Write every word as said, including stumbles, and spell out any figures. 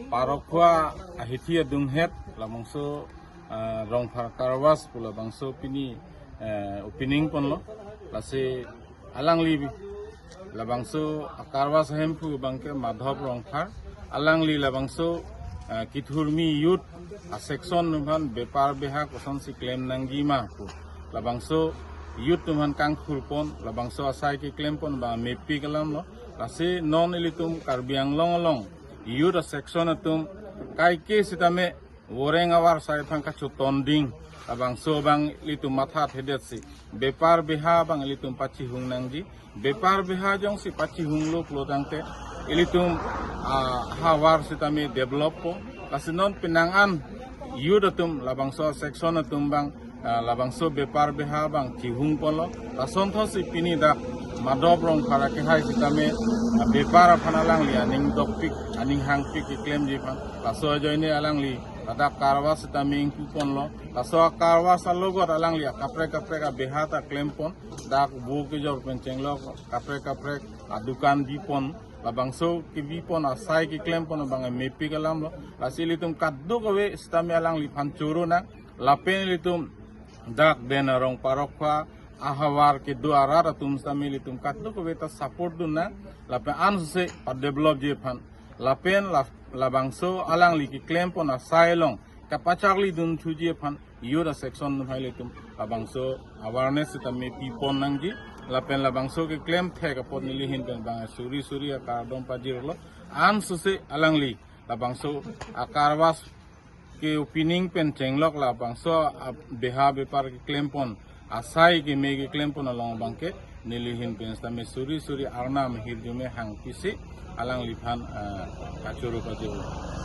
Parokkhua ahithi adunghet labangso, ah, Rongphar Car Wash pu labangso pini, eh, opening ponlo. Lasi alangli labangso a-car wash ahemphu abangke Madhop Rongphar. Alangli labangso, ah, kethurmi youth a-section atum aphan bepar beha kosonsi klem nangji ma pu labangso youth atum aphan kangkhul pon, labangso asai keklem pon abang mepik alamlo. Lasi non ilitum Karbi Anglong along youth a-section atum kaike sitame voreng avar asai aphan kachotonding, labangso abang ilitum mathathedetsi bepar beha abang ilitum pachihung nangji. Bepar beha jongsi pachihunglo pulo tangte ilitum, ah, havar sitame develop po. Lasi non penang an youth atum labangso section atum abang, ah, labangso bepar beha abang chihung ponlo. Lason thotsi pini dak Madhop Rongphar akehai sitame, ah, bepar aphan alangli aning dokpik, aning hangpik keklemji aphan. Laso ajoine alangli ladak car wash sitame ingpu ponlo. Laso a-car wash alogot alangli akaprek kaprek abeha ta klem pon. Dak vo kejor pen chenglok kaprek kaprek adukan bi pon. Labangso kebi pon asai keklem pon abang mepik alamlo. Lasi ilitum kadokave sitame alangliphan choro nang. Lapen ilitum dak den arong parokkhua ahavar kedo arat atum sitame ilitum kadokave ta support dun nang. Lapen ansose padevelopji aphan. Lapen la-, labangso alangli keklem pon asai along kapacharli dunthuji aphan youth a-section atum aphan ilitum labangso awareness sitame pi pon nangji. Lapen labangso keklem thek apot neli ahin pen abang suri suri akardom pajirlo. Ansose alangli labangso a-car wash ke-opening pen chenglok labangso abeha bepar keklem pon, asai keme keklem pon along abangke neli ahin pen sitame suri suri arnam ahirjume hangpisi alangliphan, ah, kachoro pajirlo.